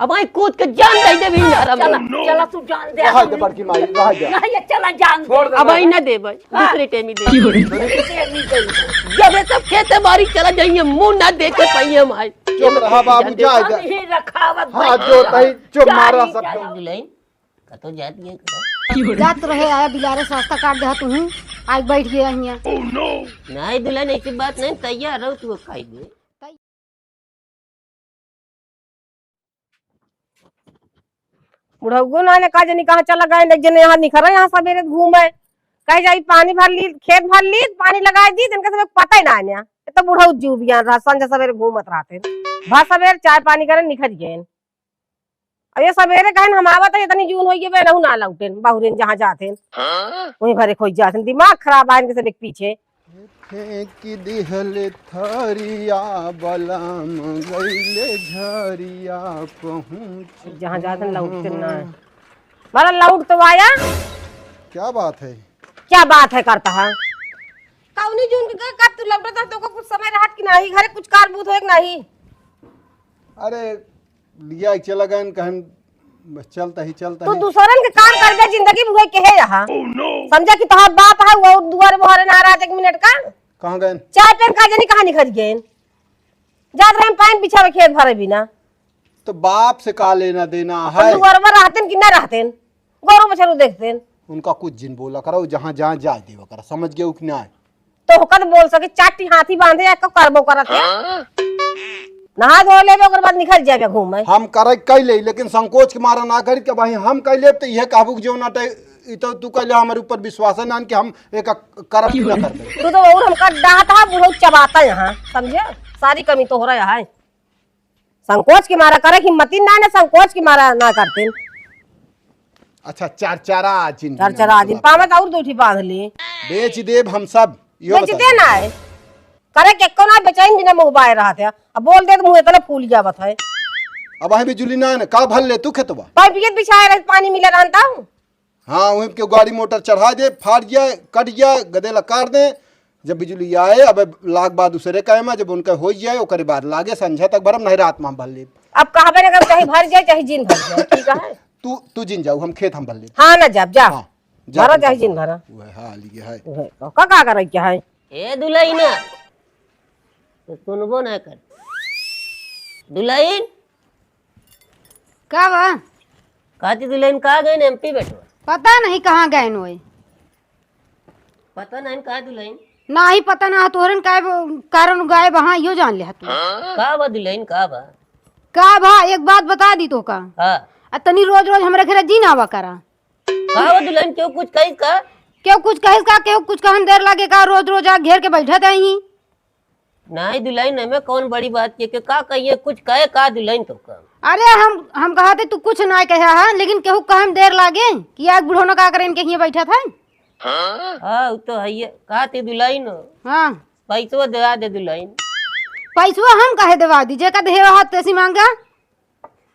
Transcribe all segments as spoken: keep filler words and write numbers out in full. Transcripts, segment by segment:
अब आई कूद के जान दे देबी नरम चला, ना। चला तू जान दे। रहा दे बड़की माई, रहा दे। नहीं, ये चला जान दे। छोड़ दे अब आई ना। ना देबे, हाँ। दूसरे टेमी दे। दूसरे टेमी दे। जब ये सब खेते बारी चला जाइए, मुंह ना देखे पाइए हम आई। चुप रहा बाबू, जान दे। जाए दे। हम ही रखावत हाँ, भाई। जो तही, चुप मारा जान सब। दे। दुल्हन, कतो जात ये करा? जात रहे आया बिलारे सस्ता काट दे तू। आज बैठ गया हियां। नहीं दुल्हन, ऐसी बात नहीं, तैयार रहो तू खाई दे। बुढ़ऊ ना ने का जनी कहाँ चला गए, एक जने यहाँ निखरा, यहाँ सवेरे घूमे, कहे जाई पानी भर ली, खेत भर ली, पानी लगाई दी, इनका सब पता ही ना आने। ये तो बुढ़ऊ जू बियान रहा, संझा सवेरे घूमत रहते, भर सवेरे चाय पानी करे निखर गए। अब ये सवेरे कहन हम आवत है, इतनी जून होई गई, बे रहू ना लौटेन, बहुरेन जहाँ जाते हैं, वहीं घरे खोज जाते हैं। दिमाग खराब है इनके सब एक पीछे। फेंक दिहले थरिया बलम गइले झरिया पहुँच। जहाँ जाते हैं लौटते ना। बड़ा लौट तो आया। क्या बात है? क्या बात है करता है? कौनी जून के का, का तू लौटत है, तोको कुछ समय रहत कि नाही? घरे कुछ कार बूत होए कि नाही? अरे, लिया के चला गए, कहन बस चलता ही, चलता तू ही। दूसरन के काम करबे, जिंदगी भुए के है यहाँ। समझा कि तोहार बाप है, वो दुआरे मोहरे ना रहा एक मिनट का। कहाँ गए? चाय पेन का जनी कहाँ निखर गए? जात रहे पानी बिछावे खेत भरे बिना। तो बाप से का लेना देना अपन है? दुआरवा रहतेन कि ना रहतेन, गोरू बछरू देखतेन। उनका कुछ जिन बोला करो, जहाँ जहाँ जाए देवा करा, समझ गए कि ना? तो होकर बोल सके, चाटी हाथी बांधे या को करबो करत है। नहा धो लेबे, ओकर बाद निकल जाबे घूमे। हम करे कई ले, लेकिन संकोच के मारा ना करी कि भाई हम कई लेब, तो यह कहबू कि जो ना ते, ई तो तू कह ले, हमारे ऊपर विश्वास है ना कि हम एक करब कि ना करबे। तू तो और हमका डांटा, बुढ़ऊ चबाता यहाँ, समझे? सारी कमी तो हो रहा है। संकोच के मारा करे, हिम्मती ना ने, संकोच के मारा ना करते। अच्छा, चार चारा आजिन चार चारा आजिन, पावे तो और दो ठी बांध ली। बेच देब हम सब, यो बेच बता दे दे। ना है। करे के को ना बेचैन बिना मुंह बाय रहा था। अब बोल दे तो मुंह इतना फूल जावत है। अब है बिजुली ना ने, का भर ले तू खेतवा? पाइप ये बिछाए रहे, पानी मिले रहता हूँ। हाँ, वहीं के गाड़ी मोटर चढ़ा दे, फाट जाए, कट जाए, गदेला काट दे। जब बिजुली आए, अब लाग बाद दूसरे कायम, जब उनका हो जाए, ओकरे बाद लागे, संझा तक भरम, नहीं रात में हम भर लेब। अब कहबे ना, चाहे भर जाए, चाहे जिन भर जाए, ठीक है? तू, तू जिन जाऊ, हम खेत हम भर लेब। हाँ ना, जाब, जा। हाँ, जा भरा तू चाहे जा। जिन भरा। वह हाल ये है। वह, का, का करे के है? ए दुलहिन, तो सुनबो ना कर। दुलहिन, का बा? कहती दुलहिन कहाँ गइन एमपी बेटवा? पता नहीं कहाँ गइन होई। पता नहीं कहाँ दुलहिन? नाही पता ना, तोहरन काय ब-, कारण गायब, हाँ, यो जान ले तू। का बा दुलहिन, का बा? का बा, एक बात बता दी तो का? हाँ। आ तनी रोज रोज हमरा घरे जिन आवा करा। का बा दुलहिन, केहू कुछ कहिस का? केहू कुछ कहिस का, केहू कुछ कहन देर लागे का, रोज रोज आ घेर के बैठत ही। नाहीं दुलहिन, एमे कौन बड़ी बात के, के का कहिए, कुछ कहे का दुलहिन तो का? अरे हम, हम कहत ही तू कुछ नाहीं कहे हा, लेकिन केहू कहे में देर लागे कि आज बुढ़ौना का करे इनके हियाँ बैठत है। हाँ, उ तो हइये। कहत ही दुलहिन। हाँ। पैसवा देवा दे दुलहिन। पैसवा हम काहे देवा दी, जेका देवा हाथ तेसी मांगा।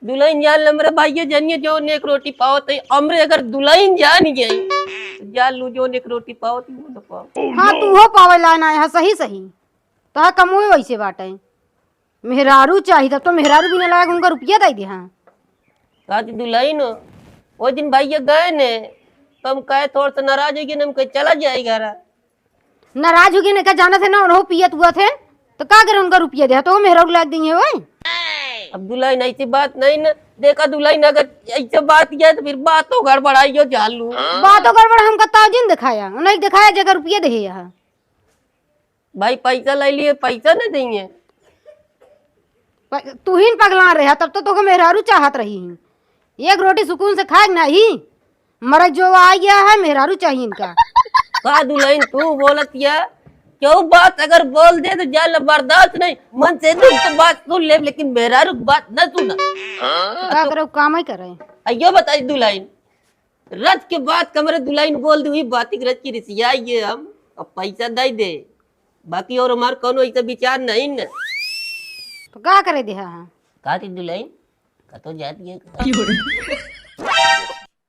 दुलहिन जान ले, हमरे भाइये जानिए, जौन एक रोटी पावत है, हमरे अगर दुलहिन जान गई, तो जान लू, जौन एक रोटी पावत है, वो न पाओ। हाँ, तू हो पावे ला ना है, सही, सही। तोहार कमवे वैसे बाटे। मेहरारू चाही, तब तो मेहरारू बिना लायक उनका रुपया दे दे, हाँ। कहती दुलहिन, वो दिन भाइये गए ने, तो हम कहे, थोड़ा सा नाराज हो गए ने, हम कहे, चला जाए घर। नाराज हो गए ने, का जानत है ना, उन्हों पियत हुआ थे, तो का करे उनका रुपया दे, तो वो मेहरारू लाग दी है, ओए। अब दुलहिन ऐसी बात नहीं ना, देखा दुलहिन अगर ऐसे बात किया तो फिर बात तो गड़बड़ाई हो चालू। बात तो गड़बड़, हमका ताजिन दिखाया, उन्हें दिखाया जगह रुपया दे यहाँ। भाई पैसा ले लिए, पैसा न देंगे। प-, तू ही न पगला रहे, तब तो तोके मेहरारू चाहत रही। एक रोटी सुकून से खाए के नाही, मरे जो आ गया है, मेहरारू चाहिए इनका। का दुलहिन तू बोलत या? केहू बात अगर बोल दे तो जान ले बर्दाश्त नहीं, मन से दुख तो बात सुन ले, लेकिन मेहरारू की बात न सुना। का करे, काम ही करे। अयो बताई दुलहिन, रथ के बात कमरे दुलहिन बोल दी, वही बात की रथ की रिसिया ये हम, अब पैसा दे दे, बाकी और हमार कौनो ऐसा विचार नहीं न। तो का करे दे, हाँ? का थी दुलहिन? कतो जात ये का?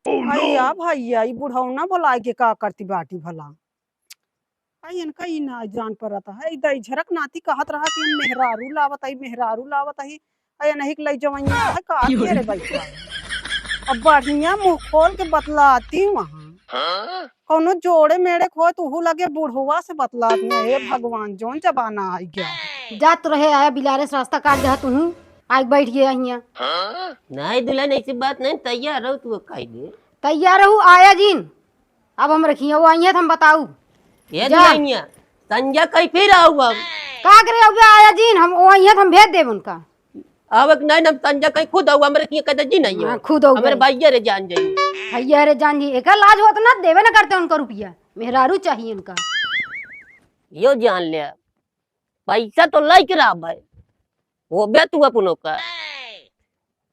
अरे या भैया, ई बुढ़ौना बोलाए के का करती बाटी भला? आई इनका ई ना जान परत है, ई दई झरक नाती कहत रहा कि हम मेहरारू लावत आई, मेहरारू लावत आई। अरे नहीं के लई जवइया है का के रे बैठा। अब बढ़िया मुँह खोल के बतलाती वहाँ। कौनो जोड़े मेड़े खोए तो उहू लगे बुढ़वा से बतलाती है। हे भगवान, जौन जमाना आ गया। जात रहे आया बिलारे से रास्ता काट दे तुहू। आइ बैठ गया हियाँ। नहीं दुल्हन, ऐसी बात नहीं, तैयार रहो तू कह दे। तैयार रहू, आया जिन। अब हम रखिए, वो आई है तो हम बताऊ। ये जा। दुल्हनिया, संजय कहीं फिर आऊ अब। का करे हो गया आया जिन, हम वो आई है तो हम भेज देब उनका। अब एक नहीं, हम संजय कहीं खुद आऊ, हमरे किए कहते जी नहीं हो। हाँ, खुद आऊ हमरे गए। भैया रे जान जाई। भैया रे जान जी, एकर लाज होत ना, देवे ना करते उनका रुपया, मेहरारू चाहिए इनका। यो जान ले, पैसा तो लाइक रहा भाई, वो बे तू अपनों का।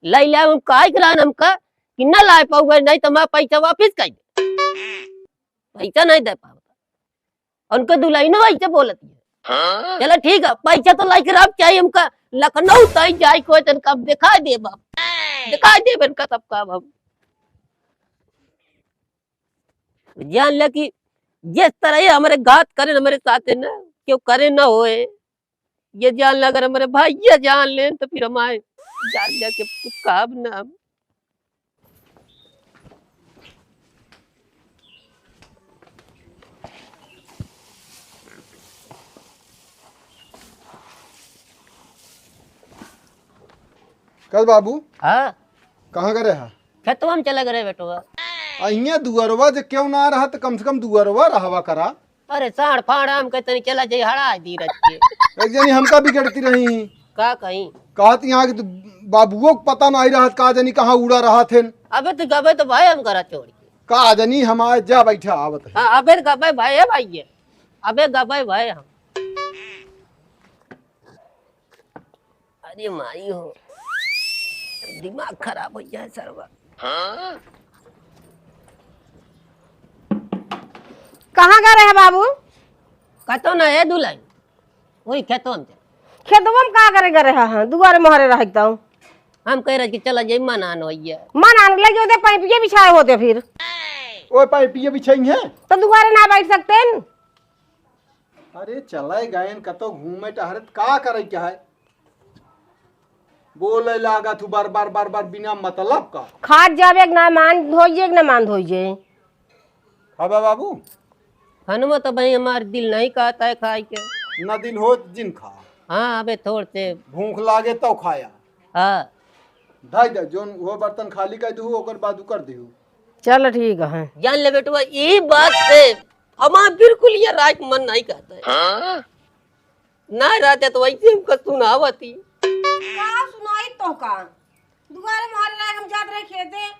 लई ले, हम काहे के रहन हमका कि न लाए पाउबे, नहीं तो मैं पैसा वापिस कर दे। पैसा नहीं दे पावता। उनको दुल्हन वैसे बोलती है। चलो ठीक है, पैसा तो लाइक रहा चाहिए हमका, लखनऊ तक जाए कोई तन कब दिखा दे बाप, दिखा दे इनका सबका अब हम। जान ले कि जिस तरह ये हमरे घात करे, हमरे साथे ना, क्यों करे ना होए, ये जान ले, अगर हमरे भाई ये जान लेन तो फिर हमारे जान ले कि कुछ कहब ना हम। कल बाबू, हाँ? कहाँ करे हा? खेतवा में चला गए बेटवा। अहिया दुअरवा जे क्यों ना रहा, तो कम से कम दुअरवा रहवा करा। अरे साँड़ फाड़ हम के तनी चला जाई हड़ा दी रच के। एक जनी हमका बिगड़ती रही। का कहीं? कहत यहाँ कि तू बाबुओ के पता नहीं रहत, का जनी कहाँ उड़ा रहत हैं। अबे तू गबे तो भाई हम करा छोड़ के। का जनी हम आए जा बैठा आवत है। हाँ, अबे गबे भाई है भाई ये। अबे गबे भाई हम। अरे माई हो, दिमाग खराब हो जाए सरवा। कहाँ गए रहे बाबू? कतो ना है दुल्हन, वही खेतवा में। खेतवा में का करे गए रहे? हाँ, दुआरे मोहरे रह तो। हम कह रहे कि चला जाई, मन आन होइया। मन आन लगे होते, पाइपिए बिछाए होते फिर। ओए, पाइपिए बिछाई है? तो दुआरे ना बैठ सकते हैं? अरे चले गएन कतो घूमे टहरे त का करे के है? बोले लागत हूँ बार बार बार बार बिना मतलब का। खात जाबे एक ना मान धोइए, एक ना मान धोइए। हाँ बा बाबू। हनुमा तो भाई हमार दिल नहीं कहता है खाए के। ना दिल हो जिन खा। हाँ, अबे थोड़ से। भूख लागे तो खाया। हाँ। धाई दे, जोन वो बर्तन खाली कर दू, ओकर बाद उ कर दू। चल ठीक है। जान ले बेटुआ, यही बात से हमार बिल्कुल ये राज मन नहीं कहता है। हाँ? ना रहते तो वैसे हमको सुनावती। का सुनाई तो का? दुआरे मोहरे रह हम जात रहे खेते।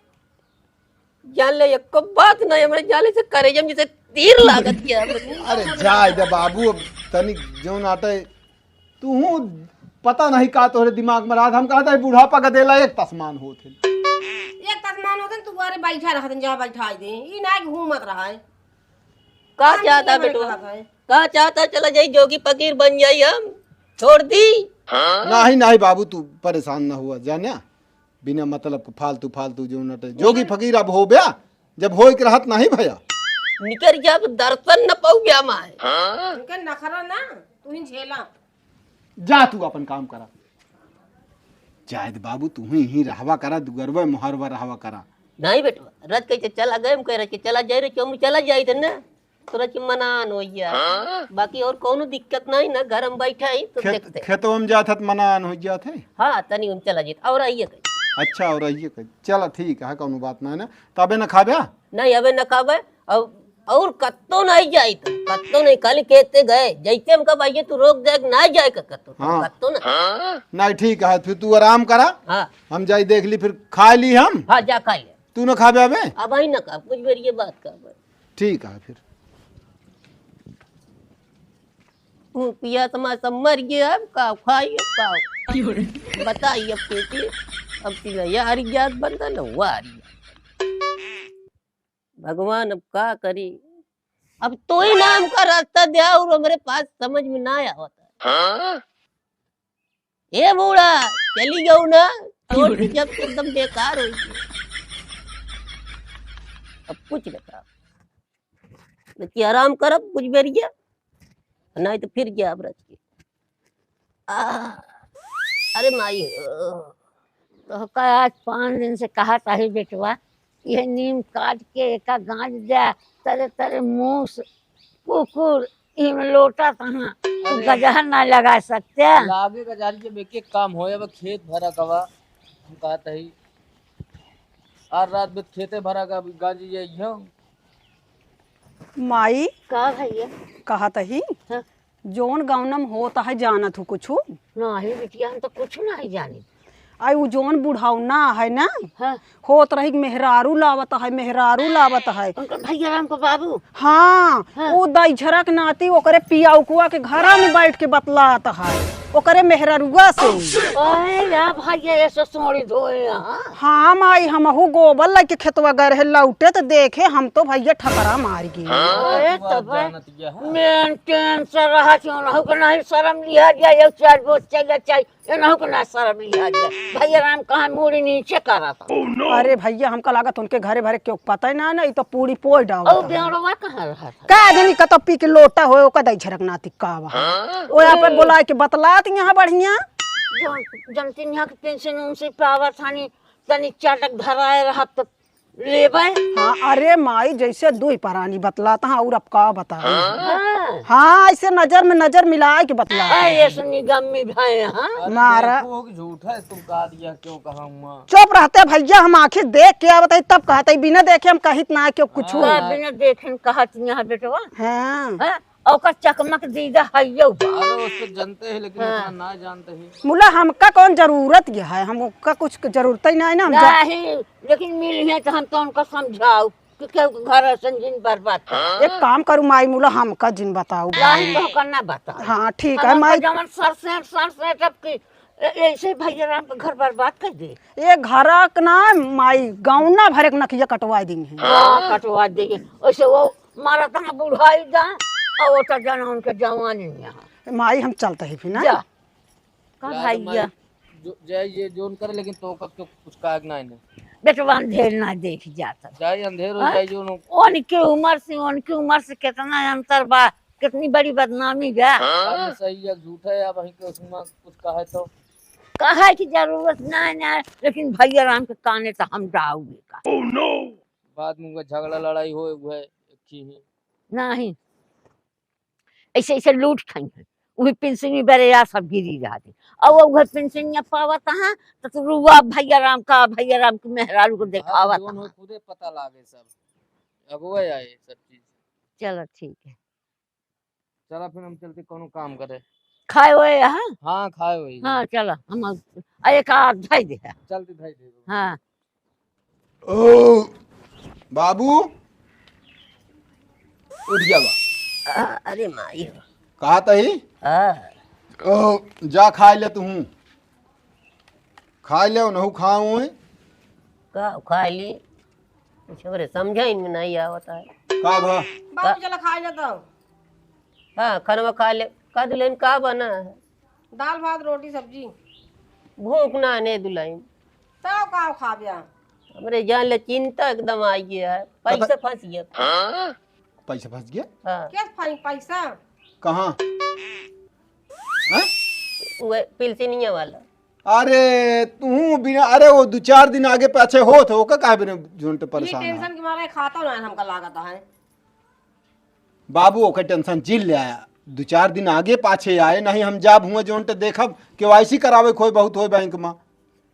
जान ले, एको बात नहीं, हमरे जाले से करेजा में जैसे तीर लागत के। अरे जाए दे बाबू, अब तनिक जौन आटे, तू पता नहीं का तोहरे दिमाग में रहत। हम कहता है बुढ़ापा का देला एक तसमान होत है। एक तसमान होत है, तू अरे बैठा रहत है, जहाँ बैठा दे, ई ना घूमत रहा है। का हम चाहता दुनिया में बेटवा? रहत है। का चाहता? चला जाई जोगी फकीर बन जाई हम, छोड़ दी। नहीं, नहीं बाबू, तू परेशान न हुआ, जान्या। बिना मतलब के फालतू, फालतू जो नटे। जोगी फकीर अब हो बया, जब होए के रहत नहीं भया। निकर जब दर्शन न पाऊ बया माए। इनके नखरा ना, तू ही झेला। जा तू अपन काम करा। जायद बाबू, तू ही, ही रहवा करा, दुगरवा मोहरवा रहवा करा। नहीं बेटवा, रथ कैसे चला गए, हम कह रहे कि चला जाए रे, क्यों चला जाए थे ना? तोरा के मनान हो गया। हाँ? बाकी और कौनो दिक्कत नहीं ना, घर में बैठा ही तो खेत, देखते। खेतवा में जात है तो मनान हो जात है। हाँ, तनी उन चला जीत और आइए कहीं। अच्छा, और आइए कहीं। चला ठीक है, कौनो बात नहीं ना। तबे न खाबे? नहीं, अबे न खाबे। और, और कत्तो नहीं जाई तो, कत्तो नहीं, खाली खेते गए। जैसे हम कब आइए तू रोक दे, ना जाए का कत्तो, हाँ। कत्तो ना। नहीं ठीक है, फिर तू आराम करा। हाँ। हम जाई देख ली, फिर खा ली हम। हाँ, जा खा ले। तू न खाबे अबे? अब आई न खा, कुछ बेर ये बात का बा। ठीक है फिर। तू पिया तमा सब मर गया, अब का खाई, अब का? बताई अब कैसे? अब तीन यार जात बनता न हुआ यार। भगवान अब का करी? अब तो ही ना हमका रास्ता दे और हमरे पास समझ में ना आवता। हाँ? ए बूढ़ा, चली गऊ ना, छोड़ के जब से एकदम बेकार हो गई। अब कुछ बताओ, कि आराम करब कुछ बेरिया, नहीं तो फिर जाब रच के। आ, अरे माई हो, तोहका आज पाँच दिन से कहत आही बेटवा, यह नीम काट के एका गाँज द्या, तरे तरे मूस, कुकुर, इम लोटा तहाँ, तू अरे। गजहर ना लगा सकते। लागे गजारी जब एक एक काम होए, अब खेत भरा गवा, हम कहत हई, आज रात में खेते भरा गा, गाँज ये हम। माई, का भैया? कहत ही, हाँ। जौन गौनम होत है, जानत हूँ कुछु? नाही बिटिया, हम तो कुछ नाही जानी। आई उ जौन बुढ़ौना है ना, हाँ। होत रही कि मेहरारू लावत है, मेहरारू लावत है। उनका भैया राम का बाबू? हाँ, हाँ। उ दैझरक नाती ओकरे पियाउकुआ के घरा में बैठ के बतलात है, ओकरे मेहरारुआ से। ओए या भैया, ये सो सोड़ी धोए यहाँ। हाँ माई, हमहू गोबर लेके खेतवा गए रहे, लौटे तो देखे हम तो भैया ठपरा मार गए। अरे तब मेंटेन से रहा, क्यों ना हो के नहीं शर्म लिया जाए, एक चार बोझ चले जाए, ये ना हो के ना शर्म लिया जाए। भैया राम कहाँ मूड़ी नीचे करा था। अरे भैया, हमका लागत उनके घरे भरे क्यों पता ही ना, ना, ई तो पूरी पोई डाल ओ बेवड़वा कहाँ रहा था? का जनी कतो पी के लोटा होए, ओका दैझरक नाती का बा। ओ यहाँ पर बोला के बतलात यहाँ बढ़िया। जन-, जनती यहाँ के पेंशन उनसे पावत हानी, तनी चाटक धराए रहत तो लेबै। हाँ, अरे माई, जैसे दुई परानी बतलात हाँ, और अब का बताई? हाँ। हाँ, ऐसे नजर में नजर मिलाए के बतलात आ, हाँ। ये सुनी गम्मी भाई, हाँ। अरे मारा। देखो कि झूठा है, तुम कहा दिया, क्यों कहा हुआ? चुप रहते भैया, हम आखिर देख के आवत है, तब कहते, बिना देखे हम कहित ना क्यों कुछ। हाँ। बिना देखे कहत यहाँ बेटवा। हाँ। हाँ, ओकर चकमक दीदा हइयो बा। अरे, उसको जानते हैं, लेकिन हाँ। उतना ना जानते हैं। मुला, हमका कौन जरूरत ये है? हम ओका कुछ जरूरत ही नहीं ना, हम जा- नहीं, लेकिन मिली है तो हम तो उनका समझाऊ कि केहू के घर ऐसन जिन बर्बाद कर। एक काम करू माई, मुला, हमका जिन बताऊ। नहीं तो ओकर ना बता। हाँ, ठीक हम है, उनका माई। जवन सर से, सर से टपकी, ए-, ऐसे भैया राम के घर बर्बाद कर दे। ए घरा के ना माई, गौना भरे के नकिया कटवा दी है। हाँ, कटवा दे। वैसे वो मारा तना बुढ़ाई दा, और वो तो जाना उनके जवानी में है। माई, हम चलते हैं फिर ना। जा। का जा तो भैया? माई, जो, जाए ये जोन करे, लेकिन तो कब तो कुछ कहा ना इन्हें। बेटवा अंधेर ना देख जाता। जाए अंधेर हो हाँ? जाए जोन। उनकी उम्र से, उनकी उम्र से कितना अंतर बा, कितनी बड़ी बदनामी बा। बात में सही है, झूठ है, अब वहीं के उसमें कुछ कहे तो। कहे की जरूरत ना, ना, लेकिन भैया राम के काने तो हम डाउगे का। बाद में उनका झगड़ा लड़ाई होए, वो है, एक ही है। नहीं। ऐसे, ऐसे लूट खाई हैं। उहे पेंशनी बेरे या सब गिरी रहते। और वो उहे पेंशनिया पावत हैं, तो तू रुआ भैया राम का, भैया राम की मेहरारू को देखावत जोन हो हैं। खुदे पता लागे सब। अगुए आए सब चीज। चलो ठीक है। चला फिर हम चलते कोनो काम करे। खाए हुए हैं? हाँ, खाए हुए हैं। हाँ, चला, हम अब, आ, एक आध धई दे। चलते धई दे। हाँ। ओ, बाबू, उठ गया बा। आ, अरे माई हो। कहा तही? हाँ। ओ, जा खाए ले तू। खाए ले, उनहु खाऊं है। का खाए ली? कुछ हमरे समझे में नहीं आवत है। का भा? बाबू चला खाए ले तो। हाँ, खानवा खाए ले। का दुल्हन का बना है? दाल भात रोटी सब्जी। भूख ना ने दुल्हन। तब का खाब्या? हमरे जान ले चिंता एकदम आई गया है। पैसा पता फंस गया। पैसा फंस गया? हाँ। क्या फंस पैसा? कहाँ? हैं? वो पेंशनिया वाला। अरे तू बिना, अरे वो दो चार दिन आगे पाछे होत हो, का काहे बिना झूठ ये परेशान है? टेंशन के मारे खाता ना हमका लागत है। बाबू ओकर टेंशन जिन ल्या, दो चार दिन आगे पाछे आए, नहीं हम जाब हुआ जोन ते देखब, केवाईसी करावे कोई बहुत होए बैंक में।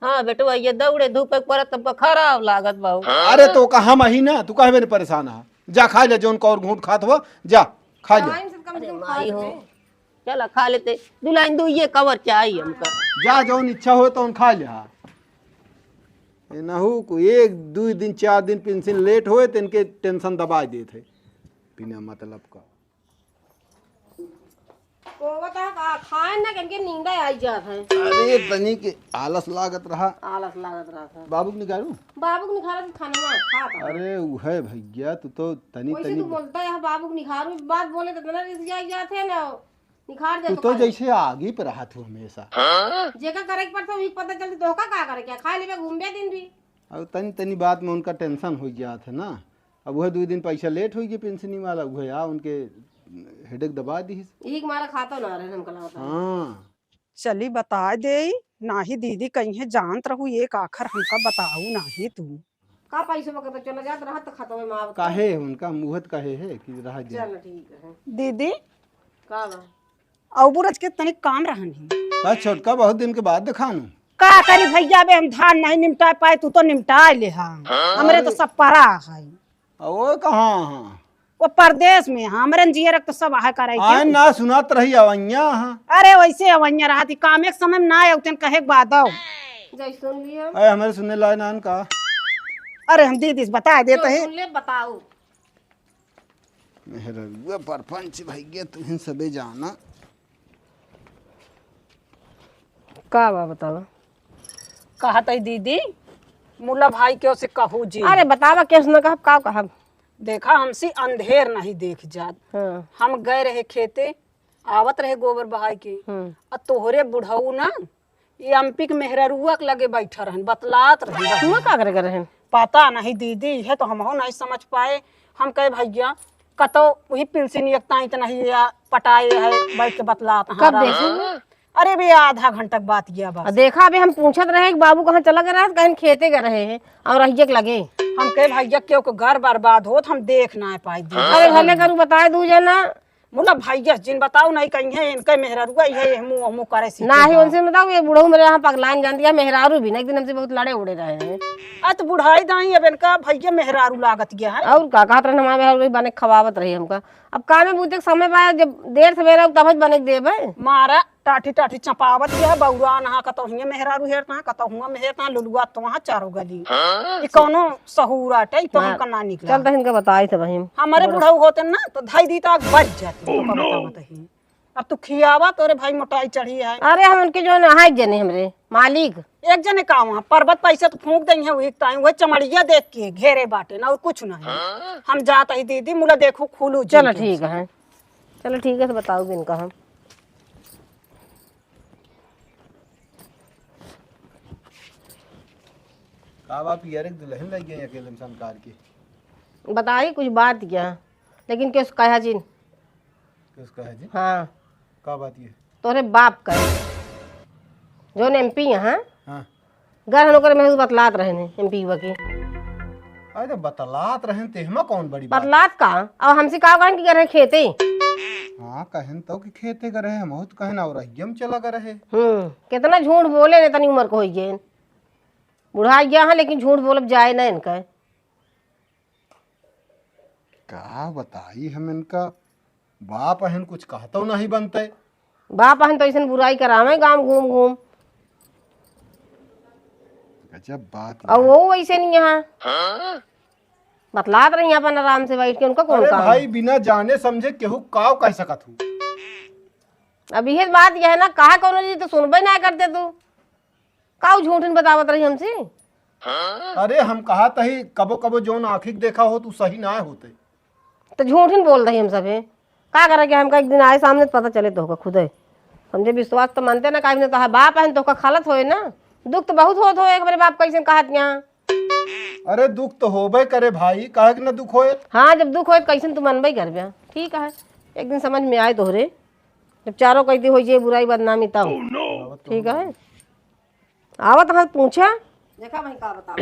हाँ बेटवा, ये दौड़े धूपे के पड़त तब खराब लागत बाबू। अरे तो का हम अही ना, तू काहे बिना परेशान है? जा खाए ले जोन का और घूंट खात हो, जा खाए ले। टाइम से कम से अरे कम माई खाए हो। ले। चला खा लेते, दुल्हन दू ये कवर चाही हमका। जा जौन इच्छा हो तौन खा ले। हाँ, एनहू को एक दू दिन चार दिन पेंशन लेट होए तो इनके टेंशन दबाई देत है बिना मतलब का। को बता का खाए ना, इनके नींद आई जात है। अरे तनी के आलस लागत रहा। आलस लागत रहा था। बाबू के निकालू? बाबू के निकालत खाना खा था। अरे उहे भैया, तू तो तनी वैसे तनी तू बोलता है बाबू के निकालू, बात बोले तो इतना रिस जाई जात है ना। निखार दे तू तो तो खाली। जैसे आगे पे रहा तू हमेशा। जेका करे के पड़ता, वही पता चलती, तो का, का करे, क्या खा लेबे, घूमबे दिन भी। अब तनी, तनी बात में उनका टेंशन हो गया था ना। अब वह दो दिन पैसा लेट हो गया पेंशनी वाला, वह आ उनके हेडेक दबा दी। यही के मारा खाता ना रहे, हमका लगता है। हाँ। चली बताए देई, नाही दीदी कहिहैं जानत रहू एक आखर हमका बताऊ नाही तू। का पैसे में तो चला जात रहत खतवे में आवत। काहे उनका मुहत काहे है कि रहा दे? चल ठीक है। दीदी का बा? अउबू रच के तनिक काम रहन ही। का छोटका बहुत दिन के बाद देखानु। का करी भइया, बे हम धान नहीं निमटा पाए, तू तो निमटा ले हा। हमरे तो सब परा है। आ वो कहाँ हाँ? वो परदेस में हाँ, हमरे न जियरक तो सब आहे करे के। आए ना सुनात रही अवैया हाँ। अरे वैसे अवैया रहत ही, काम एक समय में ना आउतेन कहे के बाद आओ। जय सुन लिया। अरे हमरे सुने लाए नान का। अरे हम दीदी से बता देते हैं। सुन ले बताओ। मेहररुआ परपंच भइया तुहिन सबे जाना। का बा बतावा? कहत है दीदी, मुला भाई के ओसे कहू जी। अरे बतावा, केस न कहब, का कहब? देखा, हमसे अंधेर नहीं देख जात। हाँ। हम गए रहे खेते, आवत रहे गोबर बहाई के। हम्म। आ तोहरे बुढ़ऊ ना, ये एमपी के मेहररुआ के लगे बैठा रहन, बतलात रहन। हुआ का करे, करे रहन? पता नहीं दीदी, ये तो हमहू नहीं समझ पाए। हम कहे, "भइया, कतो वही पिलसिन एक ताई त नहीं या पटाए है, बैठ के बतलात हैं कब आराम से।" देखी? अरे बे, आधा घंटा के बात किया बस। आ देखा, अबे हम पूछत रहे कि बाबू कहाँ चला गए रहे, कहीं खेते गए रहे हैं और रहिए के लगे। हम कहे, "भइया, केहू के घर बर्बाद होत, हम देख ना पाई।" अरे भले करू, बताए दू जना। मुला भइया जिन बताओ नहीं कहीं है, इनके मेहररुआ ही है, ये मुँह, मुँह करे सीखे ना ही बा। उनसे बताओ, ये बुढ़ऊ मेरे यहाँ पगलान जान दिया, मेहरारू भी ना, एक दिन हमसे बहुत लड़े उड़े रहे हैं। आ तो बुढ़ाई दाई अब इनका भइया मेहरारू लागत गया है। और का कहत रहे, हमारे मेहरारू बने खवावत रही हमका। अब कामे बूते के समय बा, जब देर सवेरा तब बने के देबे। मारा टाठी टाठी चपावत गया है, बौरा नहा कतौ हियाँ मेहरारू हेरता है, कतौ हुआँ में हेरता है, लुलुआ तो वहाँ चारों गली। हाँ? ई कौनो सहूर आटे, ई तो हाँ। हमका ना निकला। चल तो इनका बताई थे बहिन। हमारे बड़ा बुढ़ऊ होते ना, तो धाई दी तो आग बढ़ जाती, तो का बतावत ही। अब तू खियावा, तोरे भाई मोटाई चढ़ी है। अरे हम उनके जो नहाए जने हमरे मालिक। एक जने का वहाँ पर्वत पैसा तो फूंक देंगे, वही ताई, वही चमड़िया देख के घेरे बाटे ना, और कुछ नहीं। हाँ? हम जात ही दीदी, मुला देखू खुलू जी चलो के। ठीक है, चलो ठीक है, तो बताओ बिन का हम। का बाप यार, एक दुल्हन लग गई अकेले में संकार के। बताई कुछ बात क्या, लेकिन केस कहा जिन। केस कहा जिन? हाँ। का बात ये? तोरे बाप का, जौन एमपी यहाँ। हाँ। घर हम ओकर में बतलात रहने एमपी हुआ की। अरे तो बतलात रहन ते हमा कौन बड़ी बात? बतलात का? अब हमसे का कहन कि घर है खेते। हाँ, कहन तो कि खेते घर है, हम तो कहन और रहियम चला घर है। हम्म, कितना झूठ बोले ने, इतनी उम्र को होई गए। बुढ़ा गया है, लेकिन झूठ बोलब जाए ना इनका। का बताई हम इनका, बाप अहन कुछ कहतो नहीं बनते। बाप अहन तो ऐसन बुराई करावे गांव घूम घूम। गजब बात और है। वो वैसे नहीं यहाँ बतलात रही अपन आराम से बैठ के, उनका कौन अरे काम? भाई, बिना जाने समझे केहू काव कह सकत हूँ। अब यह बात यह है ना, कहा कौनो चीज तो सुनबे ना करते तू। काऊ झूठिन बतावत रही हमसे? अरे हम कहा तही कबो कबो जौन आँखी के देखा हो तू सही ना होते। तो झूठिन बोल रही हम सभे। का करे के हमका एक दिन आए सामने तो पता चले तोहका खुदे। समझे विश्वास तो मानते ना काहे तो है बाप है तोहका खलत होए ना। दुख तो बहुत होत हो एक बार बाप कैसे कहत यहाँ। अरे दुख तो होबे करे भाई, काहे के ना दुख होए? हाँ जब दुख होए तो कैसे तू मनबे करबे। ठीक है एक दिन समझ में आए तोहरे। जब चारों कैदी हो जाए बुराई बदनामी तब। ठीक है। आवत हाथ पूछा। देखा भाई का बताओ।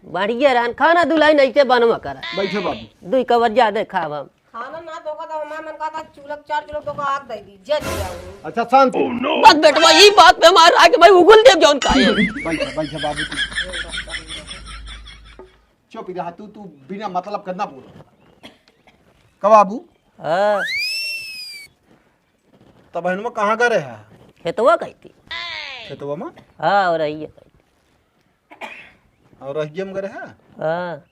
बढ़िया रहन, खाना दुलाई नहीं ते बनवा करा। बैठे बाबू। दुई कवर ज्यादा खाब हम। खाना ना तो का तो हमार मन का था चूल्हा चार किलो तो का आग दे दी, जल जाओ। अच्छा शांति। बस बेटवा, ई बात पे हमार आके भाई उगल देव जौन का है। बैठे, बैठे बाबू तू। चुप रहा तू, तू बिना मतलब करना बोल। का बाबू? हाँ। तब बहनवा कहाँ का रहा? खेतवा कही थी। खेतवा में? हाँ, और रही है। और रहियम का रहा? हाँ।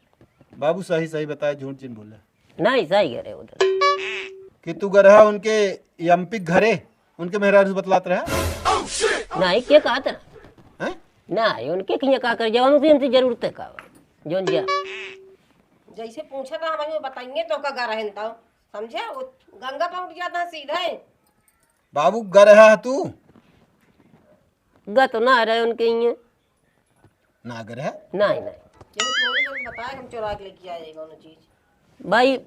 बाबू सही सही बताए, झूठ जिन बोले। नहीं, सही करे उधर। कि तू का रहा उनके एमपी घरे, उनके मेहरारू से बतलात रहा? नहीं, के कहत रहा? हैं? नहीं, उनके किया का कर जवान उसे हमसे जरूरत है का? जोन जा। जैसे पूछा था हम बताएंगे तो का गा रहन तो। समझे? वो गंगा पहुंच जाता है सीधा ही। बाबू, ग रहा है तू? ग तो ना रहे उनके इये। ना ग रहा? नहीं, नहीं। केहू चोरी करके बताए, हम चोरा के लेके आ जाएगा उन्हें चीज। भाई,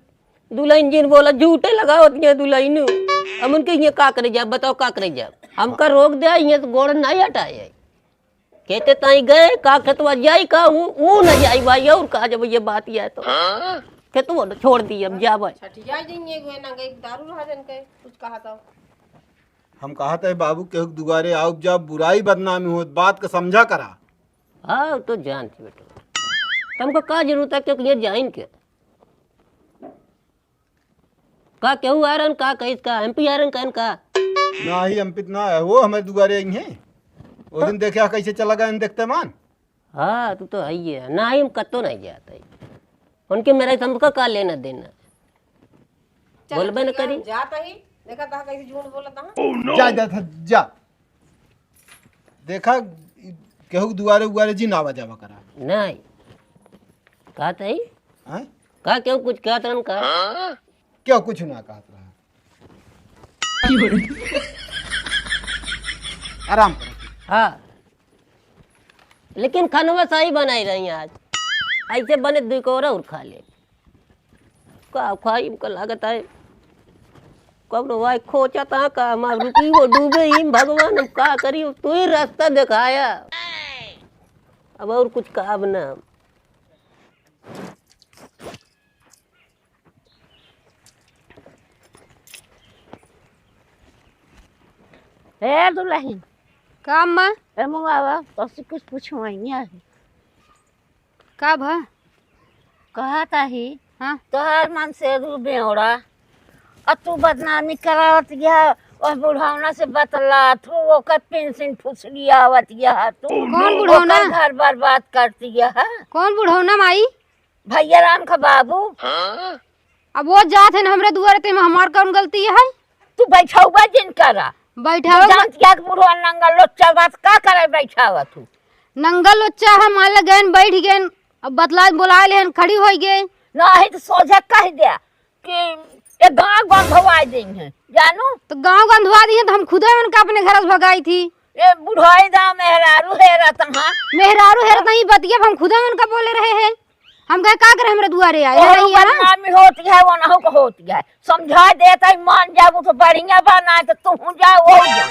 दुलहिन जिन बोला, झूठे लगावत ये दुलहिन। हम उनके ये का करे जाब, बताओ का करे जाब? हमका रोक द्या, ये तो गोड़ नाहीं हटाए। खेते ताई गए, का खेतवा जाई का, ऊ, ऊ न जाई भाई, और का जब ये बात ये है तो। खेतवा न छोड़ दी, अब जाब। छठिया जाइए, वो ना गई, दारू रहा जन के, कुछ कहा था। हम कहा थे बाबू, केहू के दुआरे आउब जाब, बुराई बदनामी होत, बात का समझा करा। हाँ, तो जानती बेटा। तुमको का जरूरत है, क्योंकि ये जाइन के? का केहू आ रहन का, कहिस का, एमपी आ रहन कहन का? नाही, एमपी त ना है, वो हमारे दुआरे आई हैं। वो दिन देखे कैसे चला गए देखते मान। हाँ, तू तो है ही है। नाही, हम कत्तो नहीं जात है। उनके मेरे से हमका का लेना देना? चल, बोलबे न ठीक है, करी। हम जात ही। देखा था कैसे झूठ बोलत है। जा, जा, जा। देखा, केहू के दुआरे उआरे जी ना आवा जावा करा। नहीं। कहत है? हैं? का केहू कुछ कहत रहन का? केहू कुछ ना कहत रहा। आराम करो। हाँ। लेकिन खनवा सही बनाई रही आज। ऐसे बने दुई कोरा और खा ले। का खाई, हमका लागत है, कब रो भाई खोचा था का, हमार रुपी वो डूबे ही, भगवान, हम का करी, तू ही रास्ता दिखाया, अब और कुछ कहब ना हम। ए दुलहिन। का अम्मा? ए मुआवा, तोसे कुछ पूछवाइया है। का भा? कहत ही, हाँ। तोहार मन से रू बेवड़ा, आ तू बदनामी करावत गया, वह बुढ़ौना से बतलात हो, ओकर पेंशन फुसलियावत गया तू। कौन बुढ़ौना? ओकर घर बर्बाद करती गया है। कौन बुढ़ौना माई? भैया राम का बाबू। अब वो जात है ना हमरे दुआरे, ते में हमार कौन गलती है? तू बैठाउबा जिन करा। बैठावा तू जानत क्या कि बुढ़वा नंगल लोच्चा बात का करे बैठावा तू? नंगल लोच्चा है, मान ले गएन, बैठ गएन, अब बतला बोला लेहन, खड़ी होई गए। नाही तो सोझा कह द्या कि ए गाँव गंधवा देइहैं, जानू? तो गाँव गंधवा दिए तो हम खुदे उनका अपने घर से भगाई थी। ए बुढ़ाई दा मेहरारू हेरत हाँ। मेहरारू हेरत नहीं बतिया, हम खुदे उनका बोले रहे हैं। हम कहे का करे हमरे दुआरे आए, तोहरो रही है ना? बदनामी होती है, ओनहु को होती है। समझा देता ही, मान जाबू तो बढ़िया बा, ना तो तू जा, वो जा।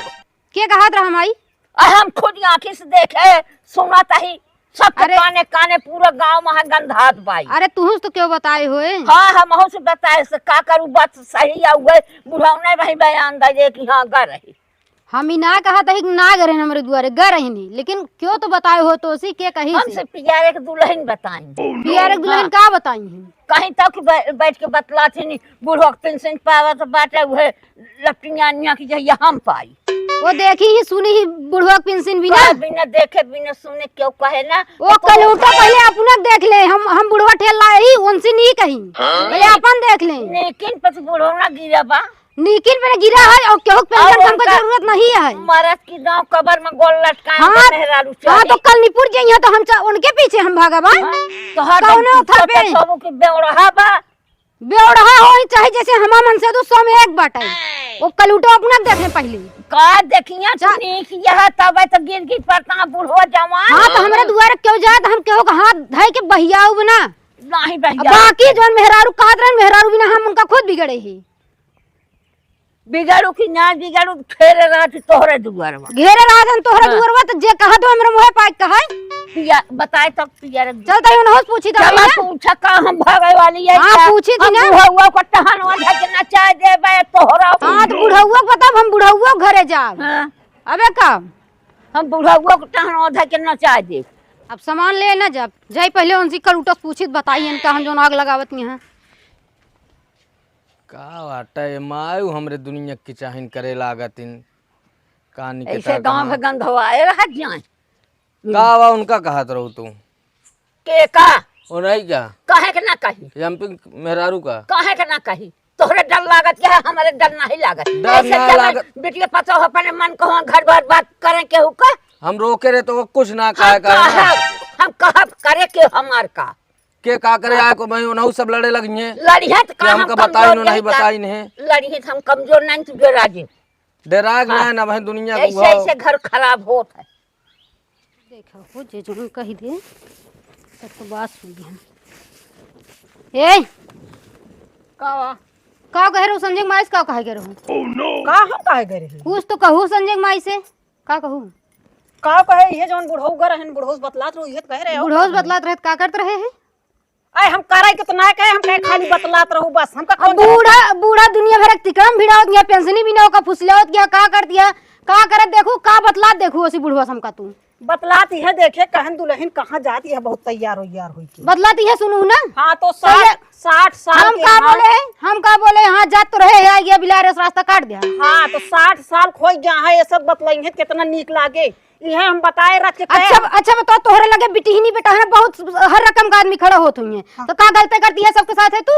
के कहत रहा माई? आ हम खुद आँखी से देखे, सुनत ही, सब अरे काने काने पूरा गाँव में है गंधात बाई। अरे तुहूँ से तो क्यों बताए होए? हाँ, हम से बताए से का करू, बात सही है, उहे बुढ़ौने वही बयान दे दे कि हाँ, गा रही। हम ई ना कहत ही कि ना ग रहन हमरे दुआरे, ग रही नहीं, लेकिन क्यों तो बताए हो तो उसी के कही से। हमसे पियारे के दुलहिन बताई। पियारे के दुलहिन हाँ। का बताई है? कहीं तक बै-, बैठ के बतलात ही नहीं, बुढ़वा के पेंशन पावत बाटे, उहे लपटियानिया की जहिया हम पाई। वो देखी ही सुनी ही बुढ़वा के पेंशन बिना। का बिना देखे बिना सुने क्यों कहे ना? वो तो कलूटा पहले अपना देख ले, हम, हम बुढ़वा ठेल लाए ही, उनसे नहीं कही। हाँ। पहले अपन देख ले। लेकिन पस बुढ़वा ना गिरा बा। नीकिन पे गिरा है और केहू के पेंशन और हमको उनका जरूरत नहीं है। मरद की गाँव कबर में गोल लटकाए हाँ, के मेहरारू हाँ, चली। तो कल निपुर जाइए तो हम चा-, उनके पीछे हम भागा बा। हाँ, तो हर कौनो दिन था पे? सोचो के बेवड़हा बा। बेवड़हा हो ही चाहे जैसे हमा मन से दो सौ में एक बाटे। वो कलूटो अपना देखे पहले। का देखिया चा- तू नीक यह तब तो गिर गिर पड़ता बुढ़वा जवान। हाँ, तो हमरे दुआरे क्यों जाए तो हम केहू का हाथ धइ के बहियाऊ ना। नहीं अब बहिया। बाकी जौन मेहरारू कहत रहन, मेहरारू बिना हम उनका खुद बिगड़े ही। बिगड़ू कि ना बिगड़ू, घेरे रहत तोहरे दुआरवा। घेरे रहत तोहरे हाँ। दुआरवा, तो जे कहत हो हमरे मुँहे पाए कहे। पिया, बताए तो पिया रे। चल, तई उनहो से पूछी तो चला भैया। पूछा का हम भागे वाली है हाँ, क्या? पूछी थी हम ना। बुढ़ौआ को टहन वाला के नचाए देबे तोहरा। हाँ, तो बुढ़ौआ को बताब, हम बुढ़ौआ के घरे जाब। हाँ। अबे का? हम बुढ़ौआ को टहन वाला के नचाए देब। अब सामान ले ना जब, जाई पहले उनसे कलूटस पूछी तो बताई इनका हम जौन आग लगावत यहाँ। का बाटे, मायू हमरे दुनिया की चाहिन करे लागतिन। का निकटा ऐसे गाँव कहाँ? में गंधवाए रह जाए। का बा उनका कहत रहू तू? के का? ओ नहीं का? काहे के ना कही? एमपी मेहरारू का? काहे के ना कही? तोहरे डर लागत के है, हमरे डर नहीं लागत। डर ऐसे ना चले लागत। बिटिया पतोह अपने मन को घर बर्बाद करें केहू का? हम रोके रहे तो वो कुछ ना कहा हम करे ना। कहब, हम कहब करे के हमार का? के का करे हाँ। आए को भाई उन्हों सब लड़े लगिए। लड़िए तो कि का हम हमका बताई कमजोर नो नहीं नहीं का? बताई नहीं। लड़िए तो हम कमजोर नहीं तुझे राजी। डेराग हाँ। ना ना भाई दुनिया ऐसे को ऐसे घर खराब होत है। देखा हो जे जौन कही दे तब तो बात सुन गया। ए का बा? का कहे रहू संजय माई से, का कहे के रहू? का हम काहे गए रही? कुछ तो कहू संजय माई से, का कहू? का कहे, इहे जौन बुढ़ऊ गर हन, बुढ़ऊ से बतलात रहू, इहे तो कहे रहे हो। बुढ़ऊ से बतलात रहे त का करत रहे है? अरे हम करे के तो ना कहे, हम कहे खाली बतलात रहू बस। हमका अब कौन जाने? बूढ़ा, बूढ़ा दुनिया भर के तिकड़म भिड़ावत गया, पेंशनी भी ना ओका फुसलावत गया, का कर दिया, का करत देखू, का बतलात देखू, ओसी बुढ़वा से हमका तू। बतलात इहे देखे, कहन दुलहिन कहाँ जात, यह बहुत तैयार वैयार होई के। बतलात इहे सुनू ना। हाँ, तो तो ये साठ, साठ साल हम के का हाँ। बोले हैं, हम का बोले, हाँ, जात तो रहे है, आ गया बिलार, इस रास्ता काट दिया। हाँ, तो साठ साल खोई गया है, ये सब बतलाई है, कितना नीक लागे। इहे हम बताए रथ के कहे। अच्छा, अच्छा, बताओ, तोहरे लगे बिटिहनी बेटा है, बहुत हर रकम का आदमी खड़ा होत हुई है, हाँ। तो का गलते करती है सबके साथ है तू?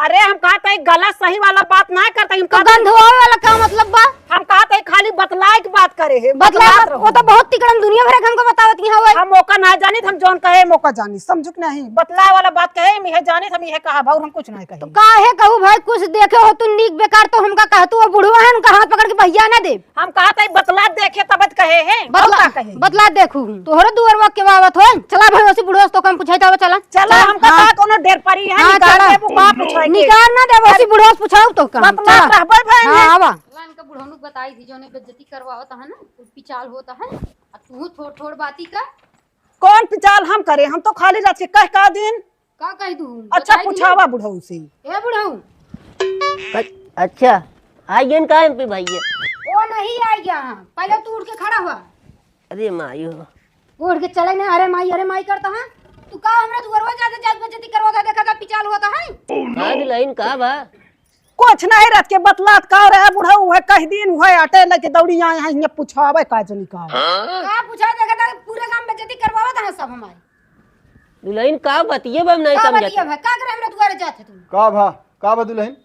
अरे, हम कहा था, गलत सही वाला बात ना करता, हम तो कहा था गंध होवे वाला का मतलब बा? हम कहा था, खाली बतलाए के बात करे है, बतला बतलात बात, रहो। वो तो बहुत तिकड़म दुनिया भर के हमको बतावत यहाँ हुआ। हम ओका ना जानित, हम जौन कहे, हम ओका जानी, समझू कि नहीं? बतलाए वाला बात कहे, हम यह जानित, हम यह कहा, भाऊ, हम कुछ नहीं कहे। तो काहे कहू भाई, कुछ देखे हो तू नीक बेकार, तो हमका कह तू, वो बुढ़वा है, उनका हाथ पकड़ के बहिया ना दे। हम कहा था, बतला देखे तब कहे है, बतला, और का कहे? बतला देखू, तोहरे दुअरवा के बावत हो, चला भाई, ओसी बुढ़वा से तो कम पूछे, तो चला। चला, चला, हमका हाँ। का कोनो ढेर परी है, हाँ, निकाल चला। देबू, का पूछे के? निकाल ना देबो, ओसी बुढ़वा से पूछाऊ तो कम, बतला चला। रहबे भाई हाँ, ने। आवा। चला, इनका बुढ़ौनुक बताई थी, जौने बेइज्जती करवा होता है ना, कुछ पिचाल होता है, अब तू थोड़ थोड़ बाती का। कौन पिचाल हम करे, हम तो खाली रच के कह का दिन। का कह दूँ? अच्छा, बताई दियो। पूछावा बुढ़ऊ से। ए बुढ़ऊ। क-, अच्छा, आ गया का एमपी भैया? ओ नहीं आ गया, पहले तू उठ के खड़ा हुआ। अरे माई हो। उठ के चले ना, अरे माई, अरे माई करता है। तू का हमरा दुआरवा जाते जात बेइज्जती करवा था, देखा था पिचाल हुआ था है? का दुलहिन का बा? कुछ नहीं रच के बतलात का रहे बुढ़ऊ, उहे कह दिन, उहे आटे लेके दौड़ी आए हैं, ये पूछावे का जनी का। का पूछा, देखा था पूरे गांव में बेइज्जती करवावत है सब हमारी। दुलहिन का बतिये बा, हम नहीं का समझत। बतिये बा? का करे हमरा दुआरे जात है तू? का भा, का भा दुलहिन?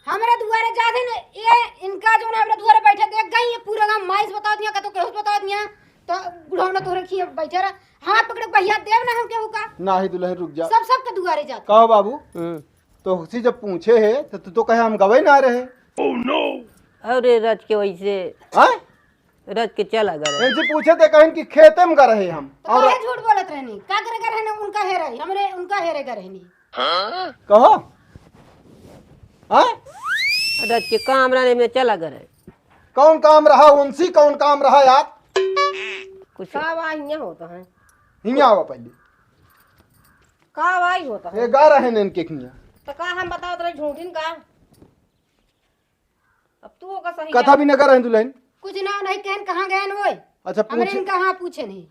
हमरा दुआरे जात है ना, ये इनका जो ना हमरा दुआरे बैठे देख गई, ये पूरा गांव माई से बता दिया, कतो केहू से बता दिया, तो बुढ़ौना तोहरे खिए बैठे रहा, हाथ पकड़ के बहिया देब ना हम केहू का। नाही दुलहिन, रुक जा। सब, सब के दुआरे जात। का हो बाबू? हम्म। तो उसी जब पूछे है, तो तू तो कहे हम गवे ना रहे। अरे रच के वैसे हाँ? रच के चला गए। इनसे पूछे थे, कहेन कि खेते में गए रहे हम। तो और काहे झूठ बोलत रहनी? का करे गए रहनी? उनका हेरे, हमरे उनका हेरे गए रहनी। कहो। हाँ? रच के काम रहने में चला गए रहे। कौन काम रहा उनसे, कौन काम रहा यार? कुछ का बा हियां होता है? हियां आवा पहले। का भाई होता है? ये गा रहे ने इनके खिया। तो का हम बताओ तेरे झूठिन का? अब तू होगा सही कथा यार। भी न कर रहे दुलहिन। कुछ ना नहीं कहन, कहाँ गए न ओए? अच्छा, हमरे पूछे। इनका हाँ पूछे नहीं।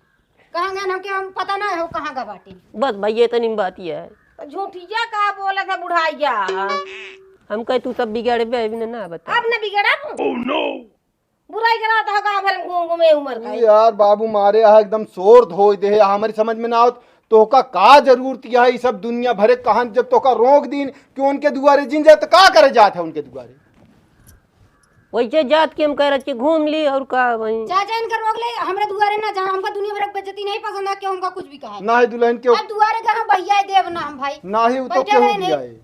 कहाँ गए न, हमके हम पता ना हो कहाँ गा बाटे। बस भाई, ये इतनी बात ही है। तो झूठिया का बोला था बुढ़ाइया? हम कहे तू सब बिगाड़े बे, अभी ना, ना बता। अब न बिगड़ा। बुराई करा तो गाँव भर में घूम घूमे उमर का। ई यार बाबू मारे यहाँ एकदम शोर धोई दे है, हमारी समझ में ना आवत। तोहका का जरूरत है ई सब दुनिया भरे कहान, जब तोहका रोक दीन कि उनके दुआरे जिन जाए तो का करे जात है उनके दुआरे? वैसे जात के हम कह रहे कि घूम ली और का वहीं। चाचा इनका रोक ले, हमरे दुआरे ना जा, हमका दुनिया भर के बेइज्जती नहीं पसंद है, क्यों हमका कुछ भी कहा। ना है दुलहिन के। अब दुआरे कहाँ भैया देव ना हम भाई। ना ही वो तो बैठे क्यों रहे भी नहीं। आए।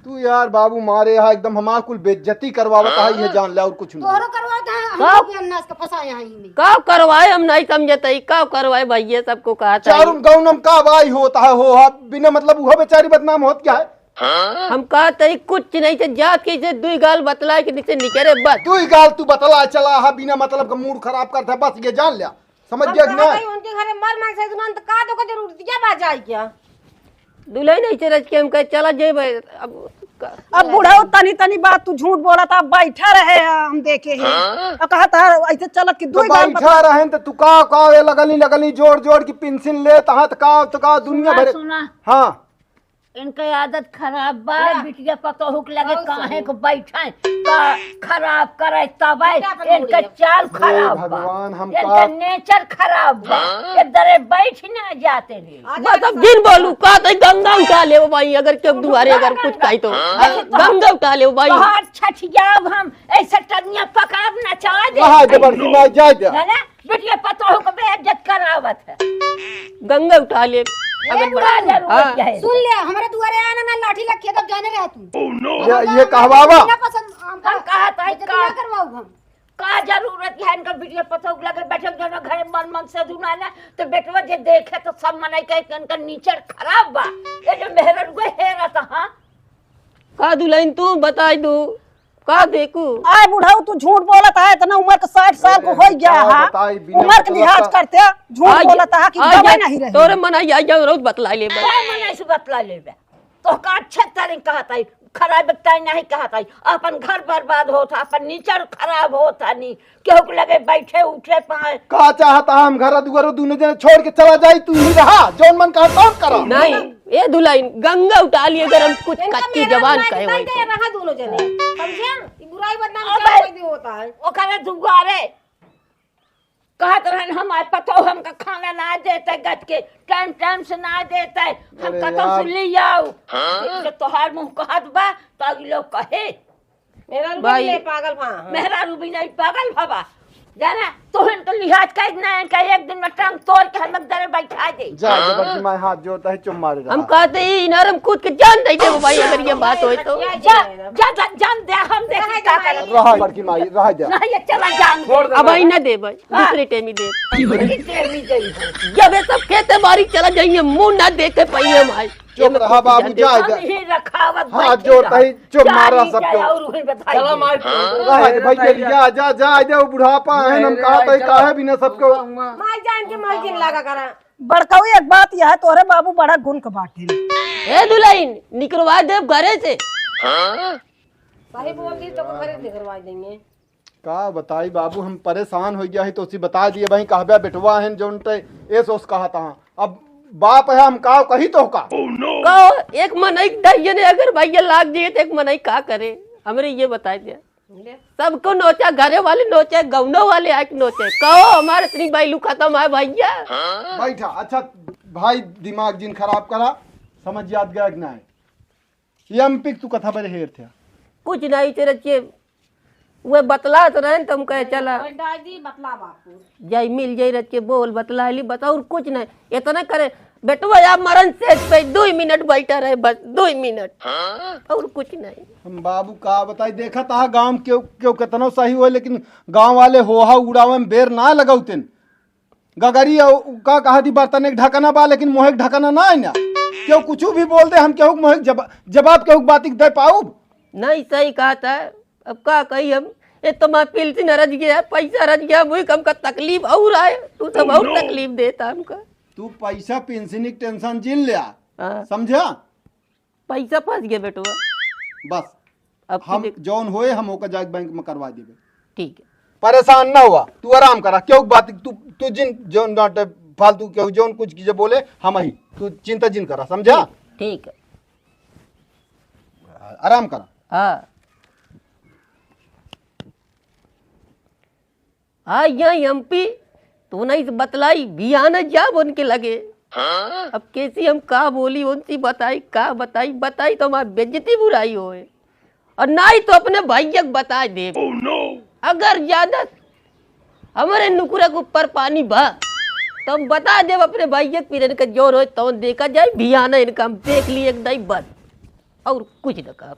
तू यार बाबू मारे यहाँ एकदम हमार कुल बेइज्जती करवावत है, ये जान ले और कुछ नहीं। तोहरो करवावत है, हम का? लोग भी अन्नास का फंसा यहाँ ही में। का करवाए हम नहीं समझत है, का करवाए भैया सबको कहा था। चारुम गौनम का बाई होता है हो, आप बिना मतलब वो बेचारी बदनाम होत क्या है? हम कहा तई कुछ नहीं से जात के इसे दुई गाल बतलाए के नीचे निकरे बस। दुई गाल तू बतला चला है, बिना मतलब का मूड खराब करता है, बस ये जान लिया। समझ हम गया कि कहा नहीं? भाई उनके घरे मर मन से दुल्हन तो का तो का जरूरत क्या बा जाए क्या? दुल्हन ऐसे रच के हम कहे चला जेबे। अब क-, अब बुढ़ऊ तनी तनी बात तू झूठ बोला था, बैठा रहे हैं हम देखे हैं। हाँ? और कहा था ऐसे चलत कि तो दो गाल बैठा बता। रहे हैं तो तू का, का ये लगली, लगली जोड़, जोड़ की पेंशन लेत हाथ का, तो का दुनिया सुना, भरे। सुना। हाँ। इनके आदत खराब बा, हाँ। बिटिया पतोहू के लगे बहुत काहे सही। को बैठे, का खराब करे तबे बेटा अपन इनके मुड़िया। चाल हे खराब बा, भगवान, हम इनके का nature खराब बा, हाँ। ये दरे बैठ ना जाते रे। बस अब जिन बोलू, का तो गंगा उठा ले भाई, अगर क्यों दुआरे अगर कुछ कही तो हाँ। गंगा उठा ले भाई। बहुत छठियाब हम, ऐसे टंगिया पकड़ब नचा दे। वहाँ जबरदस्ती मार जाए दे। है ना? बिटिया पतोहू को बेइज्जत करावत है। गंगा उठा ले। ये अगर बड़ा बड़ा जरूरत हाँ। है। सुन ले, हमारे दुआरे आना ना, लाठी लग खेदब जाने रहे तू। ये, ये कहवावा। ना पसंद, हम हम कहा था, बेइज्जती का ना करवाऊ हम। का जरूरत है इनका बिटिया पतोहू के लगे बैठे, जौन घरे मन मन से दुना ना, तो बेटवा जे देखे तो सब मनाई कहे कि इनका nature खराब बा। ये जो मेहररुआ हेरत, हाँ? का दुलहिन तू बताई दू, का देखू? आय बुढ़ऊ, तू झूठ बोलत है, इतना उम्र के साठ साल को अरे, होइ गया का है, बताई, बिना उम्र के मतलब लिहाज का करते झूठ आय, बोलत है कि आय दवाई जा, नहीं रही। तोरे मन आई, आई जाओ, रोज बतलाई लेबे। का मन ऐसे बतलाई लेबे? तोहका अच्छे तरह कहत है, खराब तरह नहीं कहत है। अपन घर बर्बाद होत है, अपन नेचर खराब होत है, नी केहू के लगे बैठे उठे पाए। का चाहत है हम घर दुआरो दोनों जने छोड़ के चला जाई, तू ही रहा, जौन मन कहा तौन करा। नहीं, ए दुलहिन, गंगा उठा लिए, अगर हम कुछ इनका कच्ची मेहरारू जबान माई के कहे नहीं होई दे तो। रहा दोनों जने, समझे? ई बुराई बदनाम अबे, क्या कोई भी होता है? ओकरे दुआरे कहत रहन, "हमार पतोह हमका खाना ना देते, गत के टाइम टाइम से ना देते, हम अरे कतौ से यार। ले आओ।" हाँ? जब तोहार मुंह कहत बा, तो अगलो कहे। मेहरारू भाई। भी नहीं पागल भा, हाँ। मेहरारू भी नहीं पागल भवा। जाना, तोहन तो लिहाज कर ना, इनका एक दिन में टांग तोड़ के हम एक दरे बैठा दे। जा, जा, बड़की माई हाथ जोड़ता है, चुप मारे रहा। हम कहते ही इनार हम कूद के जान दे देबो भाई, अगर ये बात होई तो। जा, जा, जा, जान दे, हम देखी का करे। रहा बड़की माई, रहा जा। नहीं, ये चला जान दे। छोड़ दे अब भाई। ना दे भाई, हाँ। दूसरे टेमी दे। दूसरे टेमी दे। जब ये सब खेते बाड़ी चला जाइए, मुंह ना देखे पाइए भाई। चुप रहा बाबू, जा, जा। हम ही रखावत हाथ बैठे जोड़ता रहा। ही, चुप मारा जानी सबको। जाए और उन्हें बताई चला दे। मार के। रहा दे भाई, जा, जा, जा, जा, जा, बुढ़ापा है, हम अरे, कहा तई चला। काहे बिना सबको। माई जान के माई जिन लगा करा। बड़काऊ, एक बात यह है, तोहरे बाबू बड़ा गुण के बाटे। ए दुलहिन, निकरवा देब घरे से। सही बोल दी तो घरे निकरवा देंगे। का बताई बाबू, हम परेशान हो गया है, तो उसी बता दिए भाई, कहबे बेटवा है जौन ते एस ओस कहा था। अब बाप है, हम का कही तो का? कहो, एक मनई दहिये ने अगर भैया लाग जाए तो एक मनई का करे, हमरे ये बताई दे। ले। सबको नोचा, घरे वाले नोचे, गौनो वाले आके नोचे। कहो, हमारे इतनी बैलू खत्म है भैया। बैठा, अच्छा भाई, दिमाग जिन खराब करा, समझ याद गया कि नहीं? ये अम्पिक तू कथा बरे हेर थे। कुछ नहीं, तेरे चे-, वे बतलात रहन, तुम कहे चला। ओए दादी, बतला बापू। जाई मिल जाई रच के बोल, बतला ली, बता और कुछ नहीं। इतना करे, बेटवा, आप मरन से पे दो ही मिनट बैठा रहे, बस दो ही मिनट, और कुछ नहीं। हम बाबू का बताई, देखा था गांव केहू, केहू कितनो सही होए, लेकिन गांव वाले होहा उड़ावे में बेर ना लगौतेन। गगरी अउ का कहा दी, बर्तन एक ढकना बा, लेकिन मोहे के ढकना ना है ना। केहू कुछ भी बोल दे, हम केहू मोहे के जवा-, जवाब केहू के बात के दे पाउब? नहीं, सही कहा था। अब का कही हम, एक तो माँ पेंशन रच गया, पैसा रच गया, वही कम का तकलीफ और आए, तू सब और तकलीफ देता हमका। तू पैसा पेंशन की टेंशन जिन ले आ, हाँ। समझा? पैसा फंस गया बेटवा। बस, अब हम देख- जौन होए, हम ओकर जाके बैंक में करवा देबे। ठीक है। परेशान ना हुआ, तू आराम करा, क्यों बात, तू, तू जिन जौन डांटे फालतू, क्यों जौन कुछ कीजे बोले, हम ही, तू चिंता जिन करा, समझा? ठीक, ठीक है। आराम करा। हाँ। हाँ, यहाँ एमपी तो नहीं से बतलाई, बिहान जाब उनके लगे। हाँ? अब कैसी हम का बोली, उनसी बताई, का बताई, बताई तो हमारी बेइज्जती बुराई होए। और ना ही तो अपने भैया के बता दे। Oh, no! अगर ज्यादा हमारे नुकुरा के ऊपर पानी बा, तो हम बता देब अपने भैया के, फिर इनका जोर होए, तो देखा जाए, बिहान इनका हम देख लिए एक दाई बस, और कुछ न कहा।